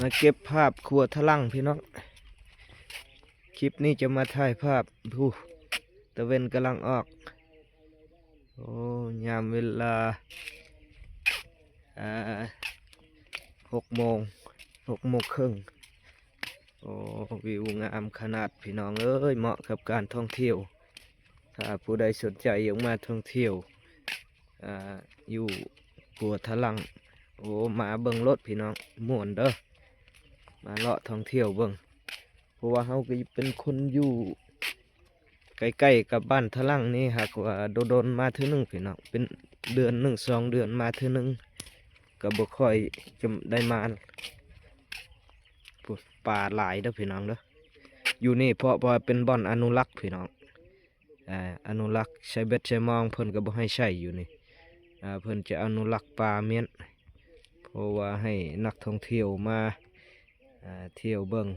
ມາເກັບພາບຂົວທະລັງພີ່ນ້ອງ. ຄລິບນີ້ຈະມາຖ່າຍພາບ ຜູ້ ຕາເວັນກຳລັງອອກ. ໂອ້ ຍາມເວລາ ອ່າ ຫົກໂມງ ຫົກໂມງເຄິ່ງ. ໂອ້ ວິວງາມຂະໜາດພີ່ນ້ອງເອີຍ, ເໝາະກັບການທ່ອງທ່ຽວ. ຖ້າຜູ້ໃດສົນໃຈຢາກມາທ່ອງທ່ຽວ ອ່າ ຢູ່ຂົວທະລັງ ໂອ້ ມາເບິ່ງໂລດພີ່ນ້ອງ, ມ່ວນເດີ. ມາເລາະທ່ອງທ່ຽວເບິ່ງ ເພາະວ່າເຮົາກໍເປັນຄົນຢູ່ໃກ້ໆກັບບ້ານທະລັງນີ້, ຫາກວ່າດົນໆມາເທື່ອໜຶ່ງພີ່ນ້ອງ, ເປັນເດືອນໜຶ່ງສອງເດືອນມາເທື່ອໜຶ່ງ, ກໍບໍ່ຄ່ອຍຈະໄດ້ມາ. ປາຫຼາຍເດີພີ່ນ້ອງເດີ. ຢູ່ນີ້ເພາະວ່າເປັນບ່ອນອະນຸລັກພີ່ນ້ອງ, ອາ ອະນຸລັກ. ໃຊ້ເບັດໃຊ້ມອງເພິ່ນກໍບໍ່ໃຫ້ໃຊ້ຢູ່ນີ້. ອາ ເພິ່ນຈະອະນຸລັກປາມ້ຽນ ເພາະວ່າໃຫ້ນັກທ່ອງທ່ຽວມາ ອາ ທ່ຽວເບິ່ງ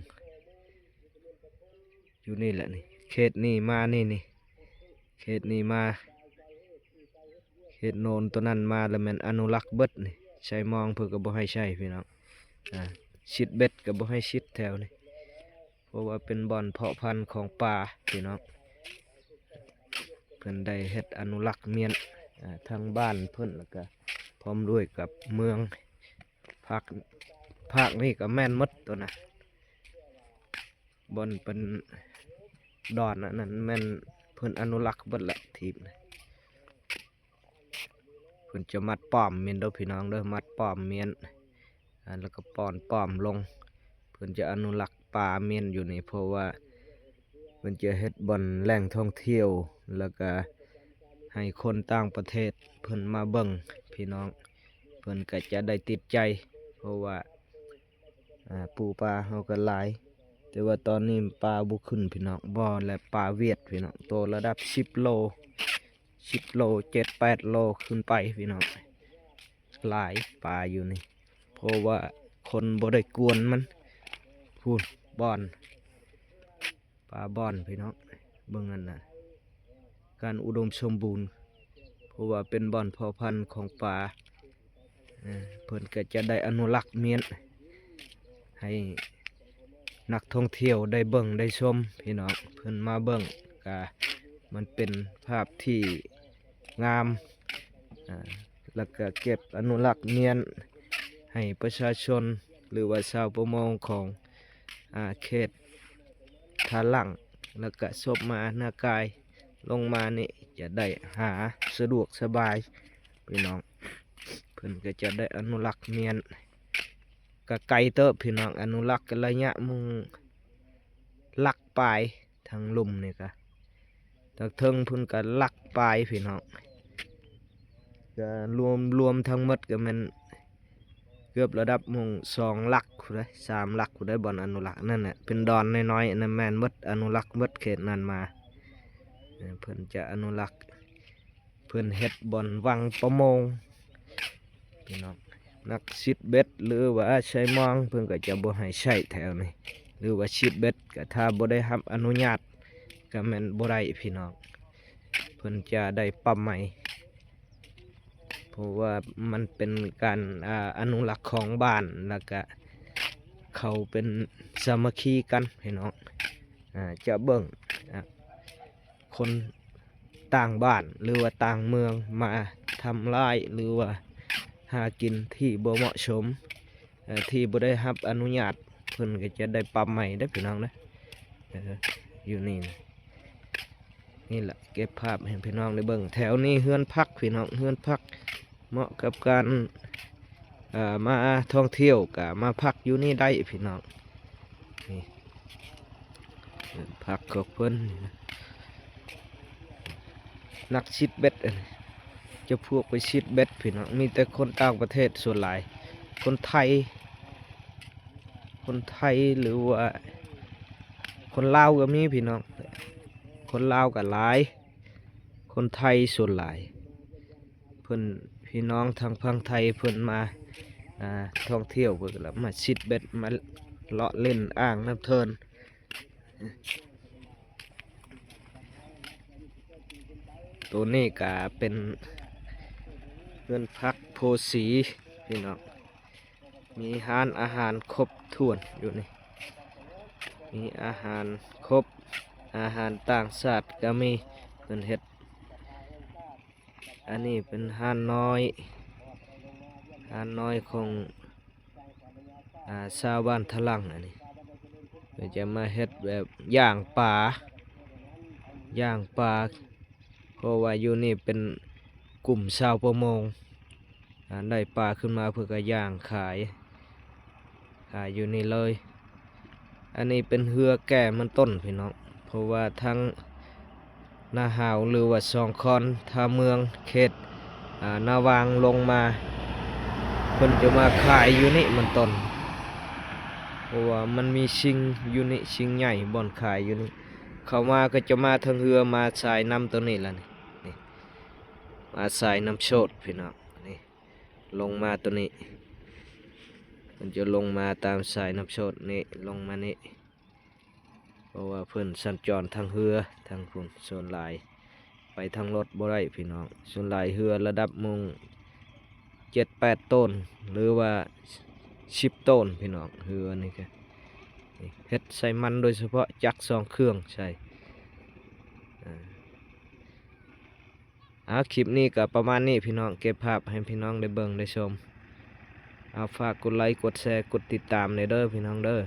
ຢູ່ນີ້ແຫຼະນີ້. ເຂດນີ້ມານີ້ນີ້ ເຂດນີ້ມາ ເຂດໂນນໂຕນັ້ນມາ ແລ້ວແມ່ນອະນຸລັກເບິດນີ້. ໃຊ້ມອງເພິ່ນກໍບໍ່ໃຫ້ໃຊ້ພີ່ນ້ອງ, ອາ ຊິດເບັດກໍບໍ່ໃຫ້ຊິດແຖວນີ້ ເພາະວ່າເປັນບ່ອນເພາະພັນຂອງປາພີ່ນ້ອງ. ເພິ່ນໄດ້ເຮັດອະນຸລັກມ້ຽນ ອາ ທາງບ້ານເພິ່ນ ແລ້ວກະພ້ອມດ້ວຍກັບເມືອງ. ພາກ ພາກນີ້ກໍແມ່ນໝົດໂຕນະ, ບ່ອນເປັນດອນອັນນັ້ນແມ່ນເພິ່ນອະນຸລັກເບິດລະ ທີບນະ. ເພິ່ນຈະມັດປ້ອມມ້ຽນເດີພີ່ນ້ອງເດີ, ມັດປ້ອມມ້ຽນ ອາ ແລ້ວກໍປ້ອນປ້ອມລົງ. ເພິ່ນຈະອະນຸລັກປາມ້ຽນຢູ່ນີ້ ເພາະວ່າເພິ່ນຈະເຮັດບ່ອນແຫຼ່ງທ່ອງທ່ຽວ ແລ້ວກໍໃຫ້ຄົນຕ່າງປະເທດເພິ່ນມາເບິ່ງພີ່ນ້ອງ, ເພິ່ນກໍຈະໄດ້ຕິດໃຈ ເພາະວ່າ ອາ ປູປາເຮົາກໍຫຼາຍ, ແຕ່ວ່າຕອນນີ້ປາບໍ່ຂຶ້ນພີ່ນ້ອງ, ບໍ່ແລະປາຫວຽດພີ່ນ້ອງ, ໂຕລະດັບສິບໂລ ສິບໂລ ເຈັດແປດໂລຂຶ້ນໄປພີ່ນ້ອງ. ຫຼາຍປາຢູ່ນີ້ ເພາະວ່າຄົນບໍ່ໄດ້ກວນມັນ. ພຸ້ນບ່ອນ ປາບ່ອນພີ່ນ້ອງ, ເບິ່ງອັນນະ ການອຸດົມສົມບູນ ເພາະວ່າເປັນບ່ອນເພາະພັນຂອງປາ. ເອີ ເພິ່ນກໍຈະໄດ້ອະນຸລັກມ້ຽນ ໃຫ້ນັກທ່ອງທ່ຽວໄດ້ເບິ່ງໄດ້ຊົມພີ່ນ້ອງ. ເພິ່ນມາເບິ່ງກະ ມັນເປັນພາບທີ່ງາມ ອາ ແລ້ວກະເກັບອະນຸລັກມ້ຽນໃຫ້ປະຊາຊົນ ຫຼືວ່າຊາວປະມົງຂອງ ອາ ເຂດທ່າຫຼັງ ແລ້ວກະສົບມານາກາຍ ລົງມານີ້ຈະໄດ້ຫາສະດວກສະບາຍພີ່ນ້ອງ. ເພິ່ນກໍຈະໄດ້ອະນຸລັກມ້ຽນ ກະໄກເຕີບພີ່ນ້ອງ, ອະນຸລັກກະໄລຍະໝຶ່ງຫຼັກປາຍ. ທາງລຸ່ມນີ້ກະ ທາງເທິງພຸ້ນກະຫຼັກປາຍພີ່ນ້ອງ, ກະລວມ ລວມທັງໝົດກະແມ່ນເກືອບລະດັບໝ່ອງສອງຫຼັກພຸ້ນໃດ໋ ສາມຫຼັກພຸ້ນໃດ໋ ບ່ອນອະນຸລັກ. ນັ້ນແຫຼະ ເປັນດອນນ້ອຍໆ ອັນນັ້ນແມ່ນໝົດ, ອະນຸລັກໝົດເຂດນັ້ນມາ. ເອີ ເພິ່ນຈະອະນຸລັກ ເພິ່ນເຮັດບ່ອນວັງປະມົງພີ່ນ້ອງ. ນັກຊິດເບັດ ຫຼືວ່າໃຊ້ມອງ ເພິ່ນກໍຈະບໍ່ໃຫ້ໃຊ້ແຖວນີ້ ຫຼືວ່າຊິດເບັດ ກໍຖ້າບໍ່ໄດ້ຮັບອະນຸຍາດ ກໍແມ່ນບໍ່ໄດ້ພີ່ນ້ອງ, ເພິ່ນຈະໄດ້ປັບໃໝ. ເພາະວ່າມັນເປັນການ ອາ ອະນຸລັກຂອງບ້ານ ແລ້ວກະເຂົາເປັນສາມັກຄີກັນພີ່ນ້ອງ. ອາ ຈະເບິ່ງ ອາ ຄົນຕ່າງບ້ານ ຫຼືວ່າຕ່າງເມືອງມາທຳລາຍ ຫຼືວ່າຫາກິນທີ່ບໍ່ເໝາະສົມ ເອີ ທີ່ບໍ່ໄດ້ຮັບອະນຸຍາດ ເພິ່ນກໍຈະໄດ້ປັບໃໝເດີພີ່ນ້ອງເດີ. ເອີ ຢູ່ນີ້ນະ ນີ້ແຫຼະ ເກັບພາບໃຫ້ພີ່ນ້ອງໄດ້ເບິ່ງ. ແຖວນີ້ເຮືອນພັກພີ່ນ້ອງ, ເຮືອນພັກເໝາະກັບການ ເອີ ມາທ່ອງທ່ຽວກໍມາພັກຢູ່ນີ້ໄດ້ພີ່ນ້ອງ. ນີ້ ເອີ ພັກຂອງເພິ່ນ ນັກຊິດເບັດ ອັນນີ້ ຈະພວກໄປຊິດເບັດພີ່ນ້ອງ, ມີແຕ່ຄົນຕ່າງປະເທດສ່ວນຫຼາຍ, ຄົນໄທ ຄົນໄທ ຫຼືວ່າຄົນລາວກໍມີພີ່ນ້ອງ, ຄົນລາວກໍຫຼາຍ, ຄົນໄທສ່ວນຫຼາຍ. ເພິ່ນ ພີ່ນ້ອງທາງຝັ່ງໄທເພິ່ນມາ ອາ ທ່ອງທ່ຽວ ເພິ່ນກໍລະມາຊິດເບັດ ມາເລາະຫຼິ້ນອ່າງນ້ຳເທີນ. ໂຕນີ້ກະເປັນເຮືອນພັກໂພສີພີ່ນ້ອງ. ມີຮ້ານອາຫານຄົບຖ້ວນຢູ່ນີ້ ມີອາຫານຄົບ ອາຫານຕ່າງຊາດກໍມີ ເພິ່ນເຮັດ. ອັນນີ້ເປັນຮ້ານນ້ອຍ ຮ້ານນ້ອຍຂອງ ອາ ຊາວບ້ານທະຫຼັງ. ອັນນີ້ເພິ່ນຈະມາເຮັດແບບຍ່າງປາ ຍ່າງປາ ເພາະວ່າຢູ່ນີ້ເປັນກຸ່ມຊາວປະມົງ ອາ ໄດ້ປາຂຶ້ນມາເພິ່ນກໍຍ່າງຂາຍ ຂາຍຢູ່ນີ້ເລີຍ. ອັນນີ້ເປັນເຮືອແກ່ມັນຕົ້ນພີ່ນ້ອງ ເພາະວ່າທາງນາຫາວ ຫຼືວ່າສອງຄອນ ທ່າເມືອງ ເຂດ ອາ ນາຫວ່າງລົງມາ ເພິ່ນຈະມາຂາຍຢູ່ນີ້ມັນຕົ້ນ ເພາະວ່າມັນມີຊິງຢູ່ນີ້ ຊິງໃຫຍ່ບ່ອນຂາຍຢູ່ນີ້. ເຂົ້າມາກໍຈະມາທາງເຮືອ ມາສາຍນ້ຳໂຕນີ້ລະນີ້ ນີ້ ມາສາຍນ້ຳໂຊດພີ່ນ້ອງ ນີ້ ລົງມາໂຕນີ້ ເພິ່ນຈະລົງມາຕາມສາຍນ້ຳໂຊດນີ້ ລົງມານີ້ ເພາະວ່າເພິ່ນສັນຈອນທາງເຮືອ ທາງພຸ້ນ ສ່ວນຫຼາຍໄປທາງລົດບໍ່ໄດ້ພີ່ນ້ອງ. ສ່ວນຫຼາຍເຮືອລະດັບມຸງເຈັດແປດໂຕນ ຫຼືວ່າສິບໂຕນພີ່ນ້ອງ. ເຮືອນີ້ກະ ນີ້ເຮັດໃສ່ມັນໂດຍສະເພາະ ຈັກສອງເຄື່ອງໃສ່ ອາ ຄລິບນີ້ກໍປະມານນີ້ພີ່ນ້ອງ ເກັບພາບໃຫ້ພີ່ນ້ອງໄດ້ເບິ່ງໄດ້ຊົມ. ອາ ຝາກກົດໄລ ກົດແຊ ກົດຕິດຕາມແດ່ເດີພີ່ນ້ອງເດີ.